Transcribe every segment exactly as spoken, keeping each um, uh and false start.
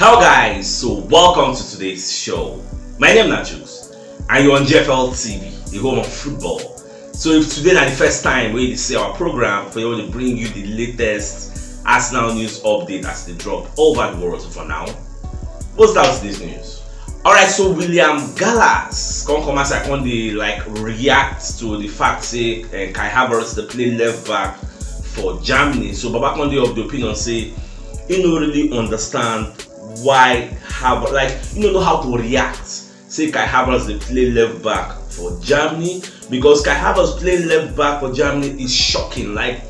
Hello guys, so welcome to today's show. My name na Juice and you're on G F L T V, the home of football. So if today na the first time wey you see our program, for you to bring you the latest Arsenal news update as they drop all over the world. So for now, we'll start with this news. Alright, so William Gallas come come as I come dey like react to the fact say uh, Kai Havertz dey play left back for Germany. So Baba come dey of the opinion say he no really understand why Havertz, like, he no know how to react. Say Kai Havertz dey play left back for Germany, because Kai Havertz play left back for Germany is shocking. Like,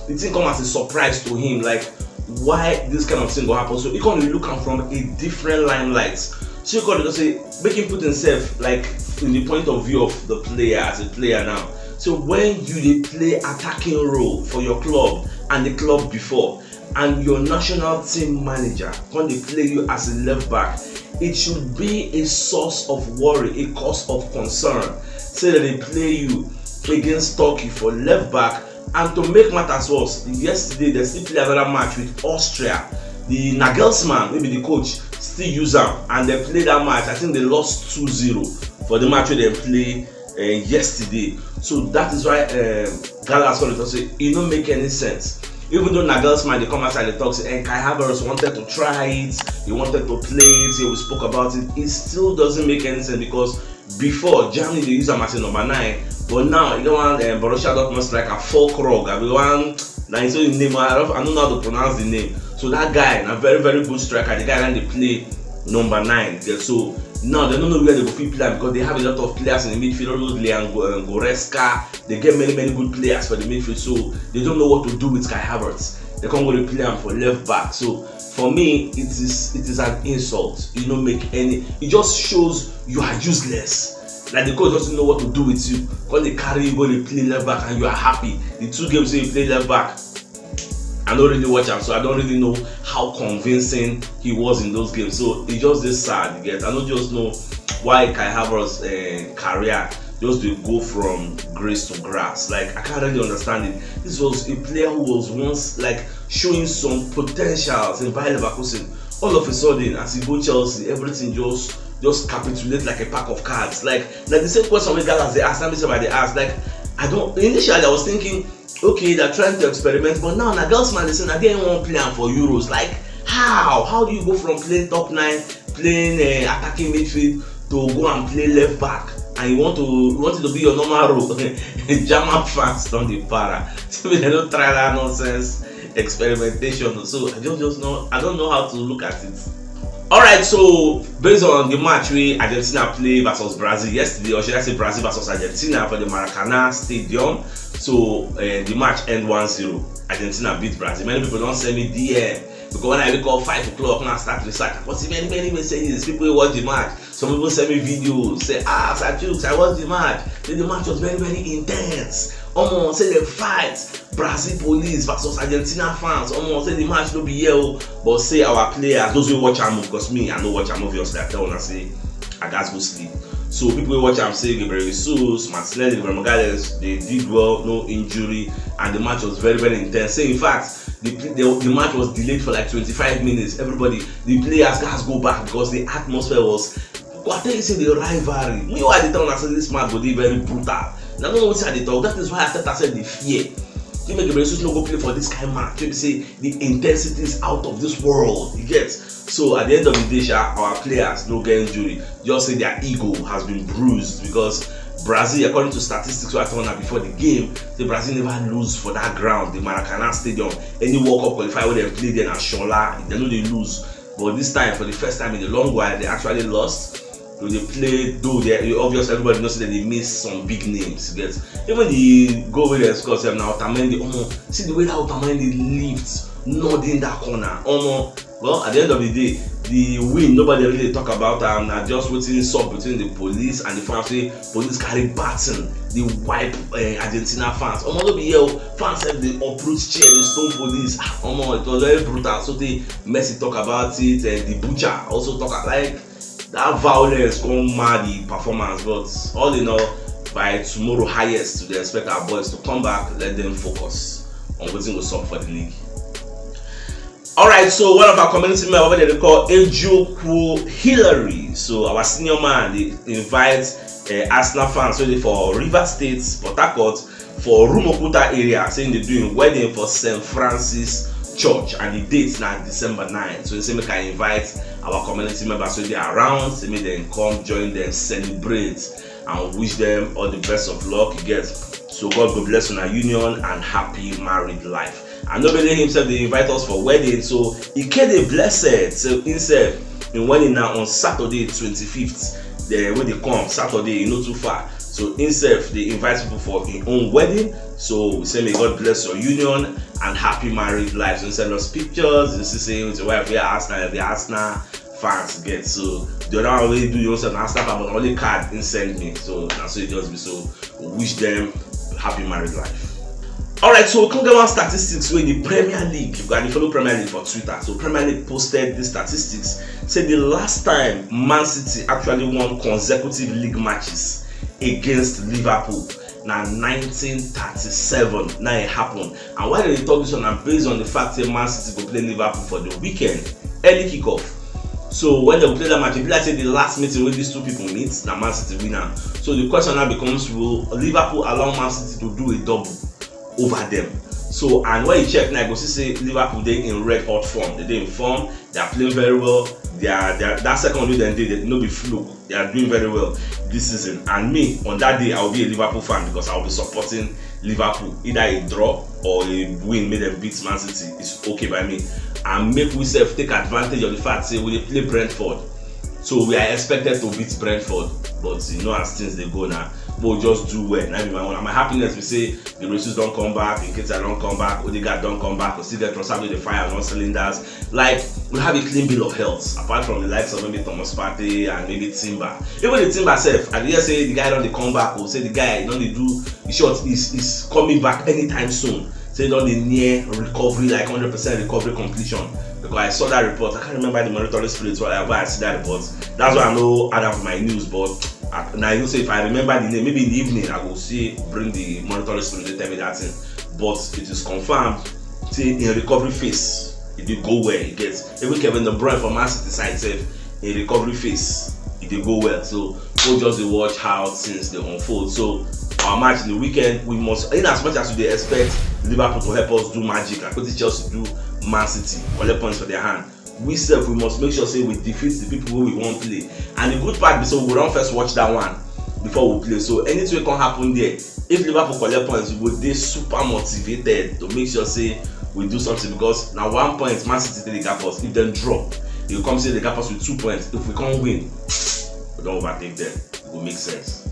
the thing come as a surprise to him. Like, why this kind of thing go happen? So he come dey look am from a different limelight. So he come dey say make him put himself like in the point of view of the player as a player now. So when you dey play attacking role for your club and the club before, and your national team manager come dey play you as a left back, it should be a source of worry, a cause of concern. Say that they play you against Turkey for left back, and to make matters worse, yesterday they still play another match with Austria. The Nagelsmann, maybe the coach, still use am, and they play that match. I think they lost two zero for the match wey dem play uh, yesterday. So that is why um, Gallas come dey talk say e no make any sense. Even though Nagelsmann dey come outside dey talk say eh, Kai Havertz wanted to try it, he wanted to play it, he we spoke about it, it still doesn't make any sense, because before Germany dey use am as a number nine, but now you get one um, Borussia Dortmund striker, Füllkrug, I be one na him so him name, I don't, I don't know how to pronounce the name. So that guy na very very good striker, the guy na dey play number nine. Yeah, so now they don't know where they go fit play am because they have a lot of players in the midfield, all those Leon Go- uh, Goretzka. They get many many good players for the midfield, so they don't know what to do with Kai Havertz. They can't go dey play am for left back. So for me, it is it is an insult. You no make any. It just shows you are useless. Like the coach doesn't know what to do with you. Come dey carry you go dey play left back and you are happy. The two games wey you play left back, I don't really watch am, so I don't really know how convincing he was in those games. So e just dey sad, you get. I don't just know why Kai Havertz uh, career just dey go from grace to grass. Like, I can't really understand it. This was a player who was once like showing some potentials in Bayer Leverkusen. All of a sudden, as he go Chelsea, everything just just capitulate like a pack of cards. Like, like the same question wey Gallas dey ask, na me sef I dey ask. Like, I don't initially I was thinking, okay, they're trying to experiment, but now Nagelsmann is saying again won't play am for Euros. Like, how? How do you go from playing top nine, playing uh, attacking midfield to go and play left back? And you want to you want it to be your normal role. German fans don dey para. So they don't try that nonsense experimentation. So I just just know I don't know how to look at it. Alright, so based on the match wey Argentina play versus Brazil yesterday, or should I say Brazil versus Argentina for the Maracana Stadium, so uh, the match end one zero. Argentina beat Brazil. Many people don't send me D M because when I wake up five o'clock and I start research, I see many many messages. People watch the match. Some people send me videos, say, ah, Sir Jukes, I watched the match. Say the match was very very intense. Omo, say the fight. Brazil police versus Argentina fans. Omo, say the match no be here o, but say our players, those wey watch am o, because me I no watch am obviously, I tell una say I gats go sleep. So people wey watch am say Gabriel Jesus, Martinelli, Gabriel Magalhaes, they did well, no injury, and the match was very very intense. Say in fact, the, the, the match was delayed for like twenty-five minutes. Everybody, the players gats go back because the atmosphere was Go I tell you say the rivalry. Me why I dey tell una say this match go dey very brutal. Na no know wetin I dey talk. That is why Arteta sef dey fear. Say make Gabriel Jesus no go play for this kind match. Wey be say the intensity is out of this world. You get? So at the end of the day, sha, our players no get injury. Just say their ego has been bruised because Brazil, according to statistics wey I tell una before the game, say Brazil never lose for that ground, the Maracana Stadium. Any World Cup qualifier wey dem play there na shola, dem no dey lose. But this time, for the first time in a long while, they actually lost. So they play, though they obviously everybody knows that they miss some big names. Get even the goal wey they score sef na Otamendi. Omo, see the way that Otamendi lifts, nodding that corner. Omo, well, at the end of the day, the win nobody really talk about am. Na just wetin sup between the police and the fans. Say police carry baton, dey wipe uh, Argentina fans. Omo, no be here o. Fans sef dey uproot chair, dey stone police. Ah, omo, it was very brutal. So the Messi talk about it, and the butcher also talk like that violence come mad the performance. But all in all, by tomorrow highest, we dey expect our boys to come back. Let them focus on wetin go sup for the league. Alright, so one of our community member wey dem dey call Ejioku Hillary, so our senior man, dey invite uh, Arsenal fans wey dey for Rivers State, Port Harcourt, for Rumukuta area, say im dey do im wedding for Saint Francis Church, and the date na December nine. So he say make I invite our community members wey dey around, say make dem come join dem celebrate and wish dem all the best of luck. You get? So God go bless una union and happy married life. And nobody himself dey invite us for wedding, so Ikede Blessed, so himself, im wedding na on Saturday twenty-fifth, the wey dey come Saturday, e no too far. So himself dey invite people for im own wedding. So we say may God bless your union and happy married life. So he send us pictures, you see say with your wife, we are Arsenal, we are Arsenal fans get. So the other one wey do your own self na Arsenal fan, but only card he send me. So na so e just be. So we wish them happy married life. Alright, so we come get one statistics wey the Premier League, if you dey follow Premier League for Twitter, so Premier League posted the statistics, say the last time Man City actually won consecutive league matches against Liverpool na nineteen thirty-seven na e happen. And why dem dey talk this one na based on the fact say Man City go play Liverpool for the weekend, early kickoff. So when dem play that match, e be like say the last meeting wey these two people meet na Man City win am. So the question now becomes, will Liverpool allow Man City to do a double over them? So, and when you check now, you go see say Liverpool dey in red hot form. They dey in form. They are playing very well. They are, they are that second wey dem dey, they no be fluke. They are doing very well this season. And me, on that day, I will be a Liverpool fan because I will be supporting Liverpool. Either a draw or a win, make dem beat Man City. It's okay by me. And make we sef take advantage of the fact say we dey play Brentford. So we are expected to beat Brentford, but you know as things dey go now. But we just do well. Na be my own. And my happiness be say the Resus don come back, Nketiah don come back, Odegaard don come back, we still get Trossard wey dey fire on all cylinders. Like, we have a clean bill of health, apart from the likes of maybe Thomas Partey and maybe Timber. Even the Timber sef, I dey hear say the guy don dey come back, or say the guy don dey do, in short, is is coming back anytime soon. Say e don dey near recovery, like hundred percent recovery completion. Because I saw that report, I can't remember the Monitoring Spirit where I, where I see that report. That's why I no add am for my news, but I, now you say if I remember the name, maybe in the evening I go see, bring the Monitoring Spirit to tell me that thing. But it is confirmed say in recovery phase, e dey go well. E get, even Kevin De Bruyne for Man City side sef, in recovery phase, e dey go well. So we'll just dey watch how things dey unfold. So our match in the weekend, we must, in as much as we dey expect Liverpool to help us do magic like wetin Chelsea do Man City, collect points for their hand, we sef, we must make sure say we defeat the people wey we wan play. And the good part be say we go don first watch that one before we play. So anything wey come happen there, if Liverpool collect points, we go dey super motivated to make sure say we do something, because na one point Man City take dey gap us. If dem draw, e go come say dey gap us with two points. If we come win, we don overtake them. E go make sense.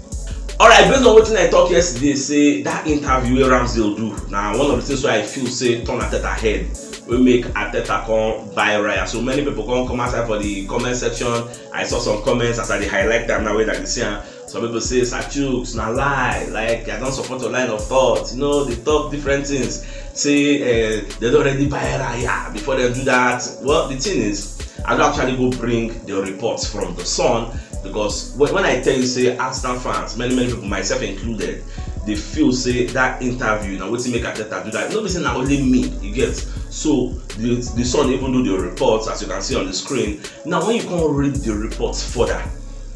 Alright, based on wetin I talk yesterday, say that interview wey Ramsdale do na one of the things wey I feel say turn Arteta head, wey make Arteta come buy Raya. So many people come come outside for the comment section. I saw some comments as I dey highlight them now wey I dey see am. Some people say, "Sir Chuks, na lie. Like, I don support your line of thought." You know, they talk different things. Say uh, they don already buy Raya before they do that. Well, the thing is, I don actually go bring the reports from the Sun, because when, when I tell you say Arsenal fans, many many people, myself included, dey feel say that interview na wetin make Arteta do that. No be say na only me, you get. So the the Sun even do the reports, as you can see on the screen. Now when you come read the reports further,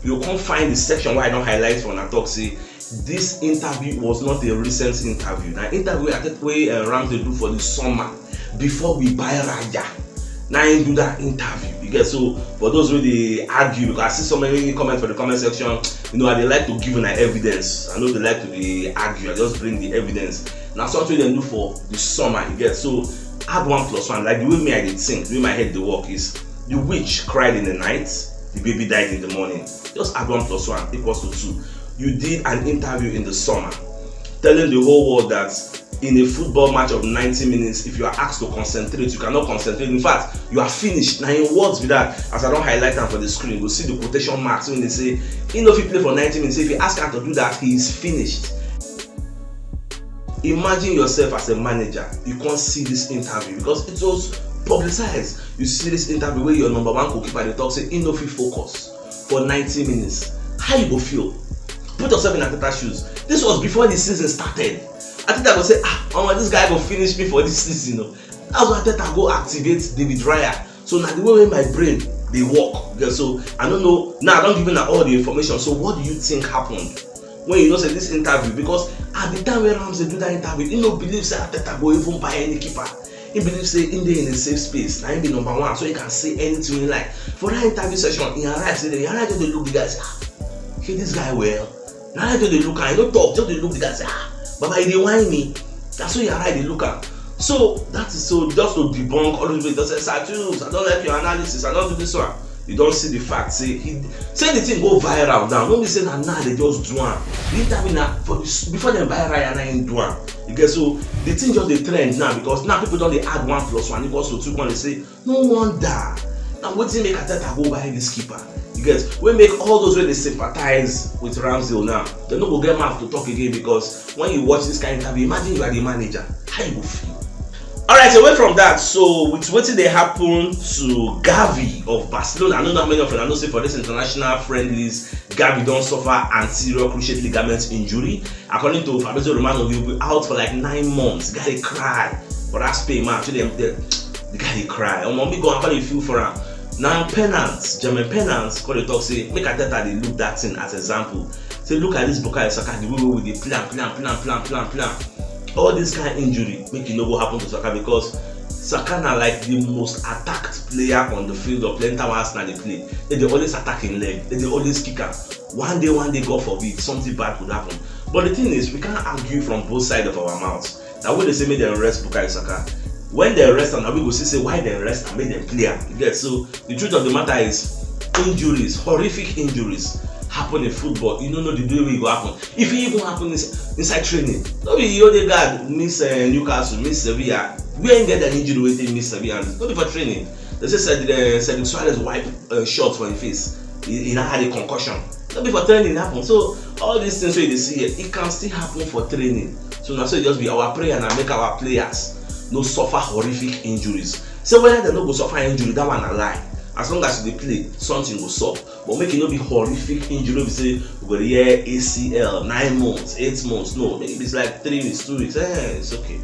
you come find the section wey I don highlight for una talk say this interview was not a recent interview. Na interview wey Arteta, wey uh, Ramsdale do for the summer before we buy Raya. Na him do that interview. You get? So for those wey dey argue, because I see so many comments for the comment section, you know, I dey like to give una evidence. I no dey like to dey argue. I just bring the evidence. Na something dem do for the summer. You get? So add one plus one, like the way me I dey think, the way my head dey work is, the witch cried in the night, the baby died in the morning. Just add one plus one equals to two. You did an interview in the summer telling the whole world that in a football match of ninety minutes, if you are asked to concentrate, you cannot concentrate. In fact, you are finished. Na im words be that. As I don highlight am for the screen, you go see the quotation marks wey dey say he no fit play for ninety minutes. If you ask am to do that, he is finished. Imagine yourself as a manager, you come see this interview, because it was publicized. You see this interview where your number one goalkeeper dey talk say he no fit focus for ninety minutes. How you go feel? Put yourself in Arteta shoes. This was before the season started. Arteta go say, "Ah, omo, this guy go finish me for this season o." That's why Arteta go activate David Raya. So na the way wey my brain dey work. Yeah, so I don't know. Now I don't give you all the information. So what do you think happened when you know say this interview? Because at the time when Ramsey do that interview, he no believe say Arteta go even buy any keeper. He believe say he dey in a safe space. Now he be number one, so he can say anything he like. For that interview session, he arrive say, he arrive just dey look the guy say, ah, okay, this guy well. Now I just dey look am, he no talk, just dey look the guy say, ah, Baba, you dey whine me. That's so he arrive dey look am. So that is so just to debunk all those people. Just say, Sir Tunes, I don't like your analysis, I don't do this one. You don't see the fact. Say he say the thing go viral now. No be say na now they just do am. The interview na for this, before dem viral, na him do am. You get? So the thing just dey trend now because now people don dey add one plus one equals to two. Come dey say, no wonder. Now wetin make Arteta go buy this keeper? You get? Wey make all those wey dey sympathize with Ramsdale now, dem no go get mouth to talk again because when you watch this kind interview, imagine you are the manager, how you go feel? Alright, away from that, so with wetin dey happen to Gavi of Barcelona, I no know how many of una know say for this international friendlies, Gavi don suffer anterior cruciate ligament injury. According to Fabrizio Romano, he will be out for like nine months. The guy dey cry for that Spain match. The, the, the guy dey cry. Omo, me go and call a few for am. Now Penance, German Penance, call the talk say make Arteta dey look that thing as example. Say look at this Bukayo Saka, the way wey we dey play am, play am, play am, play am, play am, play am. All this kind injury make e no go happen to Saka because Saka na like the most attacked player on the field of play. Anytime Arsenal dey play, they dey always attack him leg, they dey always kick am. One day, one day, God forbid, something bad could happen. But the thing is, we can't argue from both sides of our mouths. Now when they say make dem rest Bukayo Saka, when they rest am, na we go see say why they rest and make dem play am. You get? So the truth of the matter is, injuries, horrific injuries, happen in football. You no know the day wey e go happen. If e even happen ins- inside training, no be Odegaard miss uh, Newcastle, miss Sevilla. Where he get that injury wey take miss Sevilla? No be for training. They say Cedric, uh, Cedric Suarez wipe uh, shot for him face. He, he now had a concussion. No be for training happen. So all these things wey you dey see here, it can still happen for training. So na so e just be our prayer na make our players no suffer horrific injuries. Say whether dem no go suffer injury, that one na lie. As long as you dey play, something go sup. But make e no be horrific injury wey be say we go dey hear A C L nine months, eight months. No, maybe it's like three weeks, two weeks. Eh, it's okay.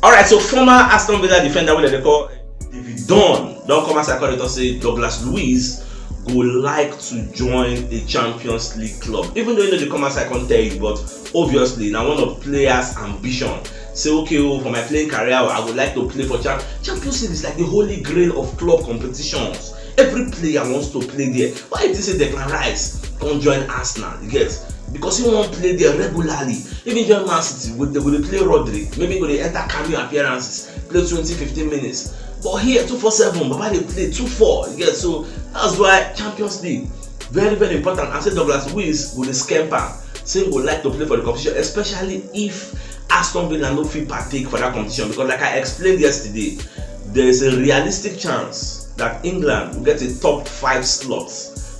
Alright, so former Aston Villa defender wey dem dey call David Dunn don come outside come dey talk say Douglas Luiz go like to join a Champions League club. Even though he no dey come outside come tell you, but obviously na one of players' ambition. Say, okay, oh, for my playing career, oh, I would like to play for Champ. Champions League is like the holy grail of club competitions. Every player wants to play there. Why you think say Declan Rice come join Arsenal? You get? Because he wan play there regularly. Even join Man City, go- they go dey play Rodri. Maybe he go dey enter cameo appearances, play twenty, fifteen minutes. But here, two four seven, Baba dey play two four. You get? So that's why Champions League very, very important. And say Douglas Luiz go dey scamper. Say he go like to play for the competition, especially if Aston Villa no fit partake for that competition. Because like I explained yesterday, there is a realistic chance that England will get a top five slot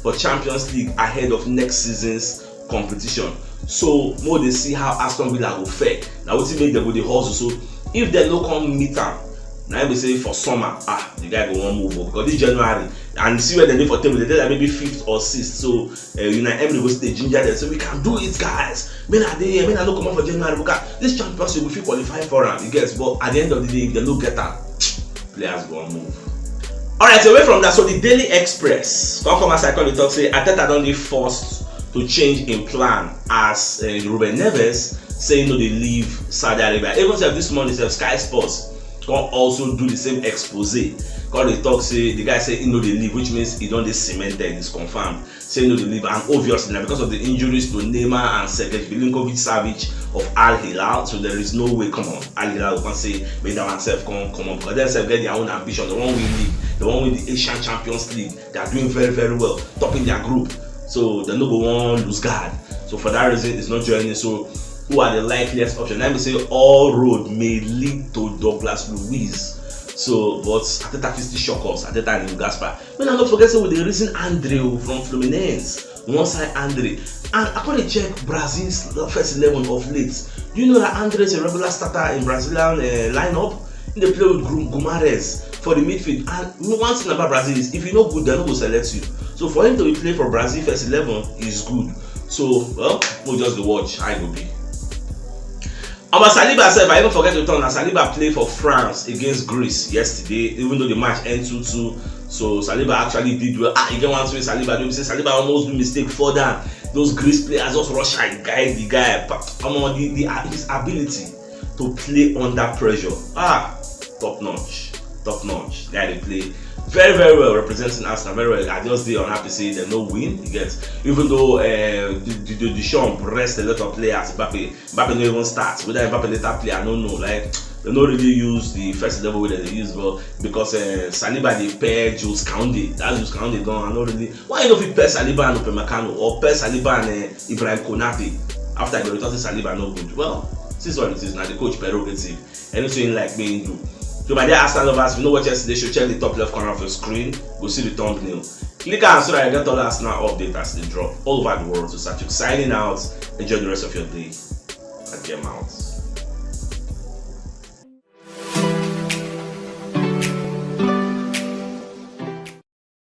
for Champions League ahead of next season's competition. So make we dey see how Aston Villa go fare. Na wetin make dem go dey hustle. So if dem no come meet am, na im be say for summer, ah, the guy go wan move o, because this January, and see where dem dey for table, dem dey like maybe fifth or sixth. So uh, Unai Emery go still dey ginger dem, say we can do it, guys. Make una dey here, make una no comot for January, because this Champions League we fit qualify for am, you get. But at the end of the day, if dem no get am, players go wan move. Alright, away from that, so the Daily Express come come outside come dey talk say Arteta don dey forced to change im plan as uh, Ruben Neves say he no dey leave Saudi Arabia. Even sef this morning sef, Sky Sports come also do the same expose. Come dey talk say the guy say he no dey leave, which means he don dey cemented, it's confirmed. Say he no dey leave, and obviously na because of the injuries to Neymar and Sergej Milinkovic-Savic of Al Hilal. So there is no way, come on, Al Hilal go come say make that one sef come come up, because dem sef get their own ambition. They wan win league, they wan win the Asian Champions League. They are doing very, very well, topping their group. So they no go wan lose guard. So for that reason, it's not joining. So who are the likeliest option? Let me say all road may lead to Douglas Luiz. So, but Arteta fit still shock us. Arteta and Gaspar. Make una no forget say we dey reason Andre o from Fluminense. We wan sign Andre. And I come dey check Brazil's first eleven of late. Do you know that Andre is a regular starter in Brazilian uh, lineup? He dey play with Gru- Gumares for the midfield. And one thing about Brazil is if you no good, dem no go select you. So for him to be playing for Brazil first eleven is good. So, well, we'll just dey watch how e go be. Omo, Saliba sef, I even forget to tell una, Saliba play for France against Greece yesterday, even though the match end two two. So Saliba actually did well. Ah, e get one thing Saliba do, be say Saliba almost do mistake, fall down. Those Greece players just rush and guide the guy. Pa-, omo, the, the, his ability to play under pressure, ah, top notch, top notch. Guy dey play very, very well, representing Arsenal very well. I just dey unhappy say dem no win. You get, even though uh, the, the, the Deschamps rest a lot of players, Mbappe Mbappe no even start. Whether Mbappe later play, I no know. Like, dem no really use the first level wey dem dey use well, because uh, Saliba dey pair Jules Kounde. That Jules Kounde don, I no really. Why you no fit pair Saliba and Upamecano, or pair Saliba and uh, Ibrahim Konate? After I go talk say Saliba no good. Well, this one is na the coach prerogative. Anything like me do. So my dear Arsenal lovers, if you no watch yesterday show, check the top left corner of your screen. Go see the thumbnail. Click am so that you get all Arsenal update as they drop all over the world. So Sachuk signing out. Enjoy the rest of your day. I get out.